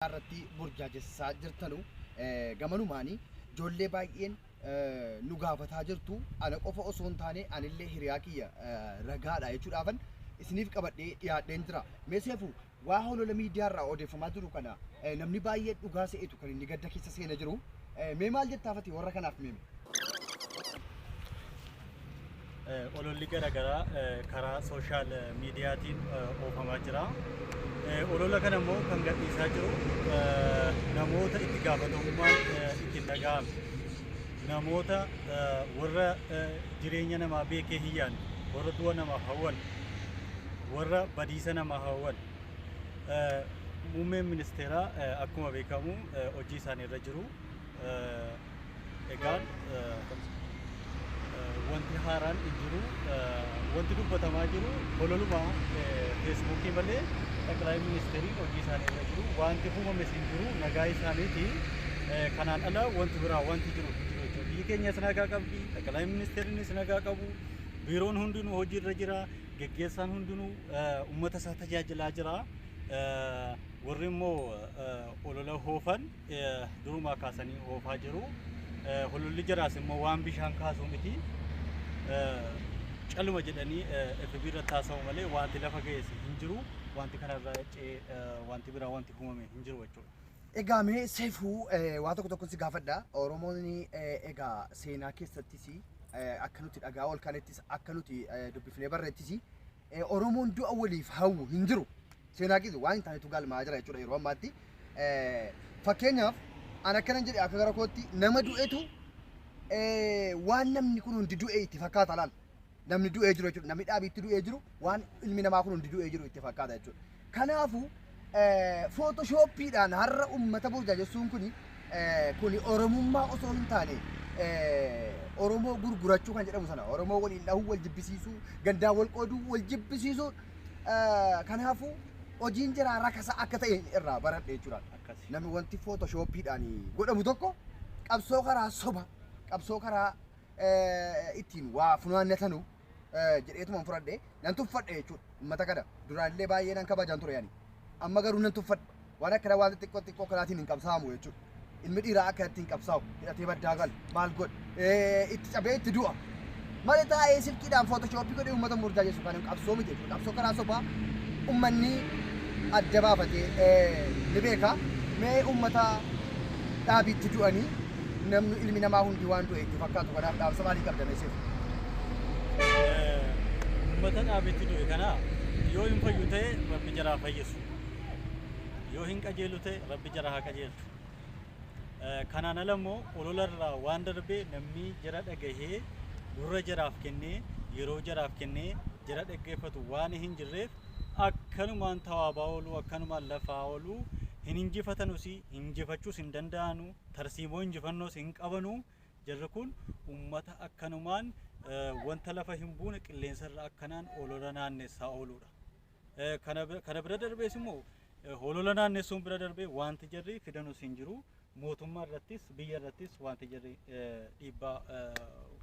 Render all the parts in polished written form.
Irratti burjaajessaa jirtanu gamanumaanii ijoollee baay'een nu gaafataa jirtu. Ana qofa osoo hin taane anillee hiriyaa kiyya ragaadha jechuudhaafan isiniif qabadhee dhiyaadheen jira. Mee Seefuu, waa holola miidiyaa irraa odeeffamaa jiru kana namni baay'ee dhugaa se'etu kan inni gadda keessa seenaa jiru. Mee maal jettaafati warra kanaaf meeme? Ololli garaagaraa karaa sooshaal miidiyaatiin oofamaa jira. Olola kana immoo kan gadhiisaa jiru namoota itti gaafatamummaan itti hin dhaga'amne, namoota warra jireenya namaa beekee hin yaadne, warra du'a namaaf hawwan, warra badiisa namaa hawwan. Muummeen ministeeraa akkuma beekamu hojii isaanii irra jiru. Egaan wanti haaraan hin jiru. Wanti dubbatamaa jiru hololuma Feesbuukii malee xaqilaayi ministeeriin hojii isaanii irra jiru. Wanti uumames hin jiru, nagaa isaaniiti. Kanaan ala wanti biraa wanti jiru hin jiru jechuudha. Biyyi keenyas nagaa qabdi, xaqilaayi ministeeriinis nagaa qabu, biiroon hundinuu hojii irra jira, geggeessaan hundinuu uummata isaa tajaajilaa jira. Warri immoo olola hoofan durumaa kaasanii hoofaa jiru. Hololli jiraas immoo waan bishaan kaasuu miti. Caluma jedhanii FB irratti haasa'u malee wanti lafa ga'es hin jiru. Wanti kanarraa ce'ee wanti biraa wanti uumame hin jiru jechuudha. Egaa mee Seefuu, waa tokko tokko si gaafadha. Oromoon egaa seenaa keessattis akka nuti dhagaa ol kanettis, akka nuti dubbifnee barreettis, Oromoon du'a waliif hawwu hin jiru. Seenaa keessa waan hin taanetu galmaa jira jechuudha yeroo ammaatti. Fakkeenyaaf an akkanan jedhe, akka gara kootti nama du'etu waan namni kun hundi du'e itti fakkaata laal. Namni du'ee jiru jechuudha. Namni dhaabiitti du'ee jiru waan ilmi namaa kun hundi du'ee jiru itti fakkaata jechuudha. Kanaafuu footoshooppiidhaan har'a uummata burjaajessuun kuni Oromummaa osoo hin taane Oromoo gurgurachuu kan jedhamu sana, Oromoo waliin dhahuu, wal jibbisiisuu, gandaa wal qooduu, wal jibbisiisuu. Kanaafuu hojiin jiraa rakasa akka ta'e irraa baradhe jechuudha. Akkasi. Namni wanti footoshooppiidhaan godhamu tokko qabsoo karaa soba, qabsoo karaa ittiin waa funaannatanu jedheetuma fudhadhe, nan tuffadhe jechuudha. Uummata kana duraanillee baay'ee nan kabajaan ture yani. Amma garuu nan tuffadhe. Waan akkana waan xixiqqoo xixiqqoo kanaatiin hin qabsaa'amu jechuudha. Ilmi dhiiraa akka ittiin qabsaa'u hidhatee baddaa gal maal godhe itti cabee itti du'a. Malee taa'ee silkiidhaan footoshoppii godhee uummata murjaajessu kan qabsoo miti jechuudha. Qabsoo karaa sobaa uummanni adda baafatee ni beeka. Mee uummata dhaabiitti du'anii namni ilmi namaa hundi waan du'e itti fakkaatu kanaaf dhaamsa maalii qabda mee Seefu? Uummata dhaabiitti du'e kana yoo hin fayyu ta'e Rabbi jaraa fayyisu. Yoo hin qajeelu ta'e Rabbi jara haa qajeelchu. Kanaan ala immoo olola irraa waan darbee namni jara dhagahee, gurra jaraaf kennee, yeroo jaraaf kennee jara dhaggeeffatu waan hin jirreef akkanumaan tawaabaa ooluu, akkanumaan lafaa ooluu. Hin injifatanus, injifachuus hin danda'anu, tarsiimoo injifannoos hin qabanu. Jarri kun ummata akkanumaan wanta lafa hin buune qilleensa irra akkanaan olola naannessaa ooluudha. Kana bira darbees immoo olola naannessuun bira darbee wanti jarri fidanus hin jiru. Mootummaa irrattis biyya irrattis wanti jarri dhiibbaa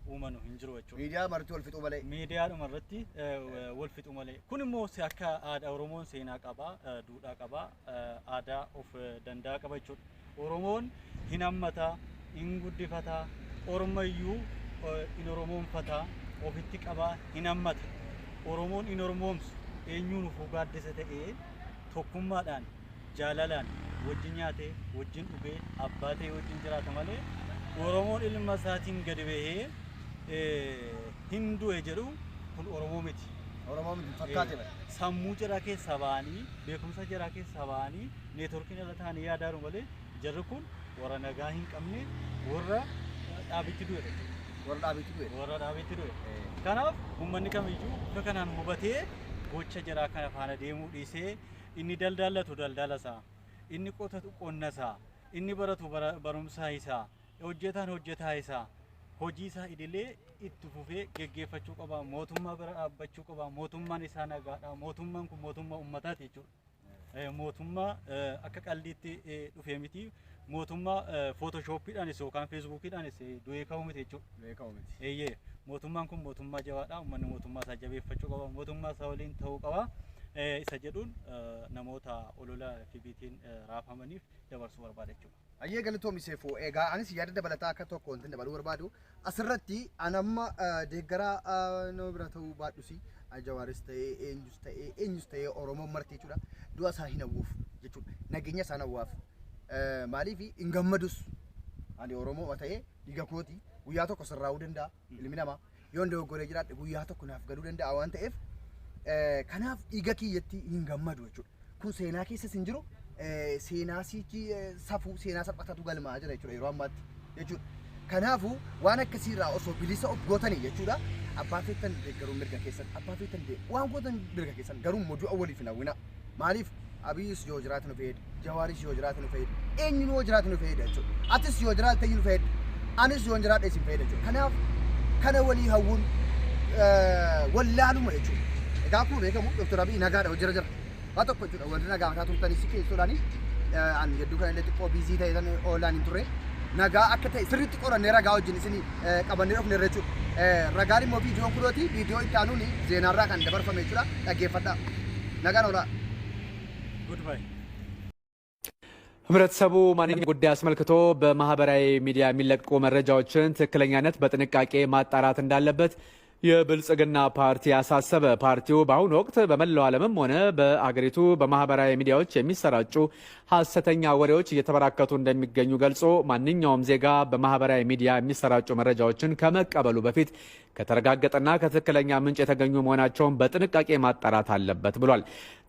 uumanu hin jiru jechuudha. Miidiyaa marti wal fixuu malee. Miidiyaadhuma irratti wal fixu malee. Kun immoo akka aadaa Oromoon seenaa qaba, duudhaa qaba, aadaa of danda'a qaba jechuudha. Oromoon hin hammata, hin guddifata, ormayyuu hin oromoonfata, ofitti qaba, hin hammata. Oromoon hin oromoomsu eenyuun ufuu gaaddisa ta'ee tokkummaadhaan, jaalalaan wajjin nyaatee, wajjin dhugee, abbaa ta'ee wajjin jiraata malee Oromoon ilma isaatiin gadi bahee hin du'e jedhu kun Oromoo miti. Oromoo miti fakkaate bara. Sammuu jaraa keessaa ba'anii, beekumsa jaraa keessaa ba'anii, neetworkiin irra ta'anii yaadaaru malee jarri kun warra nagaa hin qabne, warra dhaabitti du'e jechuudha. Warra dhaabiitti du'e. Warra dhaabitti du'e. Kanaaf uummanni kamiyyuu bifa kanaan hubatee gocha jaraa kana faana deemuu dhiisee, inni daldaalatu daldala isaa, inni qotatu qonna isaa, inni baratu barumsa isaa, hojjetaan hojjetaa isaa, hojii isaa idilee itti fufee geggeeffachuu qaba. Mootummaa bira dhaabbachuu qaba. Mootummaan isaa nagaadha. Mootummaan kun mootummaa uummataati jechuudha. Mootummaa akka qaldiitti dhufee miti. Mootummaa footoshooppiidhaanis yookaan feesbuukiidhaanis du'ee ka'uu miti jechuudha. Du'ee ka'uu miti. Eeyyee, mootummaan kun mootummaa jabaadha. Uummanni mootummaa isaa jabeeffachuu qaba. Mootummaa isaa waliin ta'uu qaba. Isa jedhuun namoota olola FB'tiin raafamaniif dabarsuu barbaada jechuudha. Ayyee, galatoomi Seefuu. Egaa anis yaada dabalataa akka tokko wanti dabaluu barbaadu asirratti an amma deeggaraa nama bira ta'uu baadhus, Jawaaris ta'ee, eenyus ta'ee, eenyus ta'ee, Oromoon marti jechuudha, du'a isaa hin hawwuuf jechuudha. Nageenya isaa hawwaaf. Maaliif hin gammadus? Ani Oromoo ta'ee dhiiga kooti guyyaa tokko sirraa'uu danda'a. Ilmi namaa yoon dogoggoree jiraadhe guyyaa tokko naaf galuu danda'a waan ta'eef, kanaaf dhiiga kiyyatti hin gammadu jechuudha. Kun seenaa keessas hin jiru, seenaa siichi safuu seenaa salphatatu galmaa jira jechuudha yeroo ammaatti jechuudha. Kanaafuu waan akkasiirraa osoo bilisa of gootanii jechuudha. Abbaa feetan deeggaruu mirga keessan, abbaa feetan waan gootan mirga keessan, garuu immoo du'a waliif hin hawwina. Maaliif? Abiyyis yoo jiraate nu fayyada, Jawaaris yoo jiraate nu fayyada, eenyuun yoo jiraate nu fayyada jechuudha. Atis yoo jiraatte nu fayyada, anis yoo jiraadhe isin fayyada jechuudha. Kanaaf kana walii hawwuun wallaaluma jechuudha. Egaa akkuma beekamu Dr. Abiy nagaadha, hojii jira. Waa tokko jechuudha, warri nagaa mataa turtanis keessoodhaani ani hedduu kana illee xiqqoo busy ta'e tan oolaan hin turre. Nagaa akka ta'e sirriitti qorannee ragaa wajjin isin qabannee dhufneerra jechuudha. Ragaan immoo viidiyoon kunooti, viidiyoo itti aanuun zeenaarraa kan dabarfame jechuudha. Dhaggeeffadhaa. Nagaan oolaa. Goodbye. ህብረተሰቡ ማንኛውም ጉዳይ አስመልክቶ በማህበራዊ ሚዲያ የሚለቀቁ መረጃዎችን ትክክለኛነት በጥንቃቄ ማጣራት እንዳለበት የብልጽግና ፓርቲ አሳሰበ። ፓርቲው በአሁኑ ወቅት በመላው ዓለምም ሆነ በአገሪቱ በማህበራዊ ሚዲያዎች የሚሰራጩ ሀሰተኛ ወሬዎች እየተበራከቱ እንደሚገኙ ገልጾ፣ ማንኛውም ዜጋ በማህበራዊ ሚዲያ የሚሰራጩ መረጃዎችን ከመቀበሉ በፊት ከተረጋገጠና ከትክክለኛ ምንጭ የተገኙ መሆናቸውን በጥንቃቄ ማጣራት አለበት ብሏል።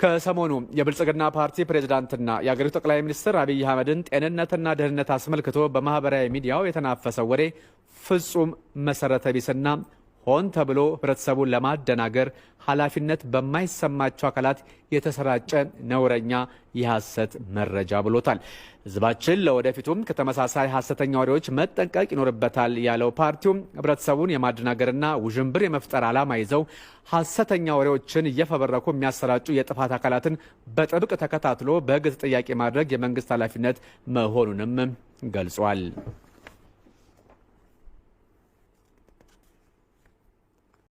ከሰሞኑ የብልጽግና ፓርቲ ፕሬዝዳንትና የአገሪቱ ጠቅላይ ሚኒስትር አብይ አህመድን ጤንነትና ደህንነት አስመልክቶ በማህበራዊ ሚዲያው የተናፈሰው ወሬ ፍጹም መሰረተ ቢስና ሆን ተብሎ ህብረተሰቡን ለማደናገር ኃላፊነት በማይሰማቸው አካላት የተሰራጨ ነውረኛ የሐሰት መረጃ ብሎታል። ህዝባችን ለወደፊቱም ከተመሳሳይ ሐሰተኛ ወሬዎች መጠንቀቅ ይኖርበታል ያለው ፓርቲውም፣ ህብረተሰቡን የማደናገርና ውዥንብር የመፍጠር ዓላማ ይዘው ሐሰተኛ ወሬዎችን እየፈበረኩ የሚያሰራጩ የጥፋት አካላትን በጥብቅ ተከታትሎ በህግ ተጠያቂ ማድረግ የመንግስት ኃላፊነት መሆኑንም ገልጿል።